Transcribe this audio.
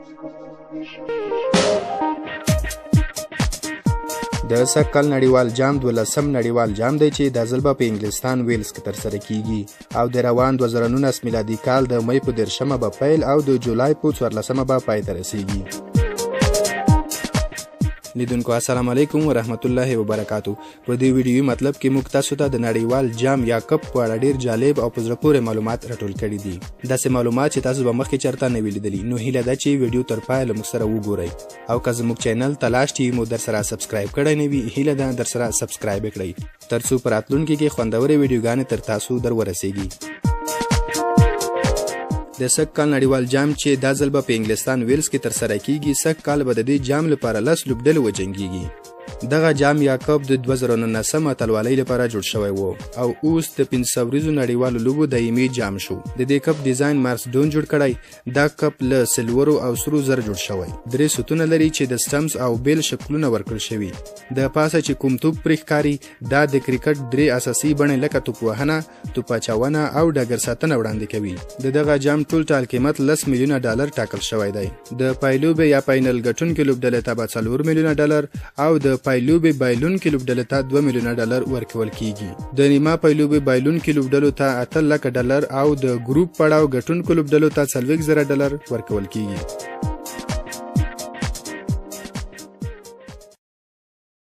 د سږ کال نړیوال جام دولسم نړیوال جام دی چې دا ځل به په انګلستان ویلز کې ترسره کیږي او د روان 2019 میلادي کال د مۍ په 30مه به پیل او د جولای په 14مه به پای ته رسیږي. لیدونکو السلام علیکم ورحمت الله وبرکاتو. په دې ویډیوي مطلب کې موږ تاسو ته د نړیوال جام یا کپ په اړه ډیر جالب او په زړه پورې معلومات راټول کړي دي، داسې معلومات چې تاسو به مخکې چرته نه وي لیدلي. نو هیله ده چې ویډیو تر پایه له موږ سره وګورئ او که زموږ چینل تلاش ټي وي مو درسره سبسکرایب کړی نه وي، هیله ده درسره سبسکرایب کړئ ترڅو په راتلونکي کې خوندورې ویډیوګانې تر تاسو در ورسیږي. د سږ کال نړیوال جام چې دا ځل به په انګلستان ویلز کې ترسره کیږي، سږ کال به د دې جام لپاره 10 لوبډلې وجنګیږي. دغه جام یا کپ د 2019 اتلولۍ لپاره جوړ شوی و او اوس د 5 ورځو نړیوالو لوبو دایمي جام شو. د دې کپ ډیزاین مارس ډون جوړ کړی. دا کپ له سلورو او سرو زر جوړ شوی، 3 ستونه لري چې د سټمز او بیل شکلونه ورکړل شوي. د پاسه چې کوم توپ پرې ښکاري دا د کرکټ 3 اساسي بڼې لکه توپوهنه، توپ اچونه او ډګر ساتنه وړاندې کوي. د دغه جام ټول ټال قیمت 10 میلیونه ډالر ټاکل شوی دی. د پایلوبې یا فاینل ګټونکې لوبډلې ته به 4 میلیونه ډالر او د پایلوبې بایلونکې لوبډلې ته 2 میلیونه ډالر ورکول کیږي. د نیمه پایلوبې بایلونکې لوبډلو ته 8 لکه ډالر او د ګروپ پړاو ګټونکو لوبډلو ته 40,000 ډالر ورکول کیږي.